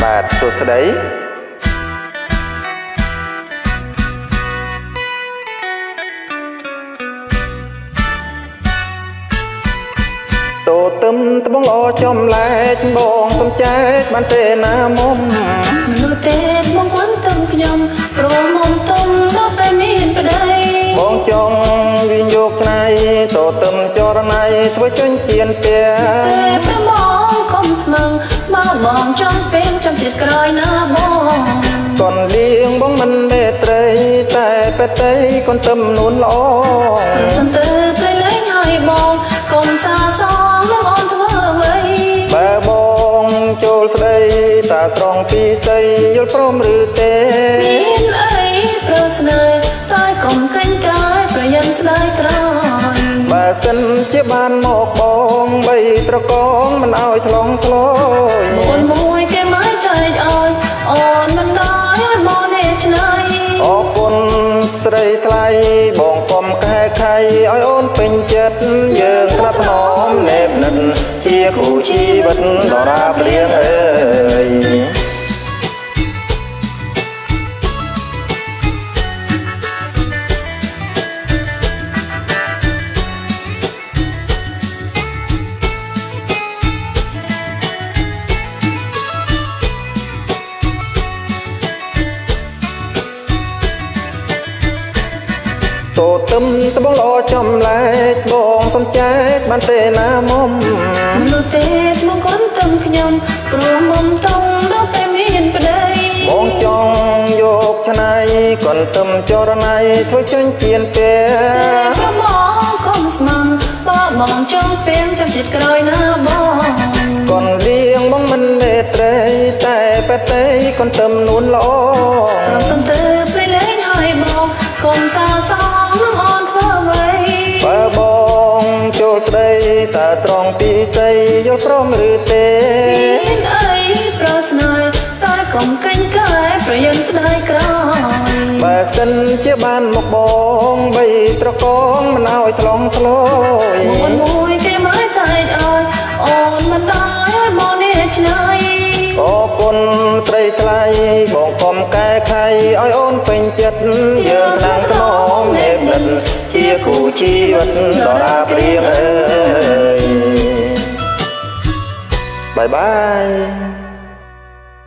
បាទសួស្តីតូទឹមត្បងល្អចំឡែកបងសំចែកបានទេណាមុំ មនុស្សទេបងគន់ទឹមខ្ញុំព្រមមុំទុំដល់ពេលមានប្តី បងចង់វិញយកឆ្នៃតូទឹមចរណៃធ្វើចេញជៀនពះ តែប្រមងកុំស្មឹងមកបងចង់ពេលចាំទៀតក្រោយណាបង កនលៀងបងមិនមេត្រីតែបេតីកនទឹមនួនល្អ សំទើពេលលេងឲ្យបងកុំសាសងនឹងអូនធ្វើអ្វី បើបងចូលស្ដីតើត្រង់ពីស្ដីយល់ព្រមឬទេ មានអីប្រស្នេហ៍តែកុំកេងកាយប្រយ័ត្នស្ដាយក្រោយ បើសិនជាបានមកបងបីត្រកងមិនឲ្យឆ្លងឆ្លោយ មួយមួយគេមកចែកឲ្យអូនមិនដល់ឲ្យមកនេះឆ្នៃ អរគុណស្រីថ្លៃបងកុំកែខៃឲ្យអូនពេញចិត្តយើងថ្នាក់ថ្នមណែបនិតជាគូជីវិតដរាបរៀងអើយ តូទឹមត្បងល្អចំឡែកបងសំចែកបានទេណាមុំ មនុស្សទេមកគន់ទឹមខ្ញុំព្រោះមុំតុងដល់ពេលមានប្តី បងចង់យកឆ្នៃកន្ទឹមចរណៃធ្វើចេញជៀនពះ តែប្រមងកុំស្មងបើបងចង់ពេលចាំទៀតក្រោយណាបង កនលៀងបងមិនមេត្រីតែបេតីកន្ទឹមនួនល្អ ព្រមសំទើពេលលេងឲ្យបងកុំសាសងនឹងអូនធ្វើអ្វី បើបងចូលស្ដីតើត្រង់ពីស្ដីយល់ព្រមឬទេ មានអីប្រស្នេហ៍តែកុំកេងកាយប្រយ័ត្នស្ដាយក្រោយ បើសិនជាបានមកបងបីត្រកងមិនឲ្យឆ្លងឆ្លោយ មួយមួយគេមកចែកឲ្យអូនមិនដល់ឲ្យមកនេះឆ្នៃ អរគុណស្រីថ្លៃបងកុំកែខៃឲ្យអូនពេញចិត្តយើងថ្នាំងថ្នមណែបនិតជាគូជីវិតដរាបរៀងអើយបាយបាយ។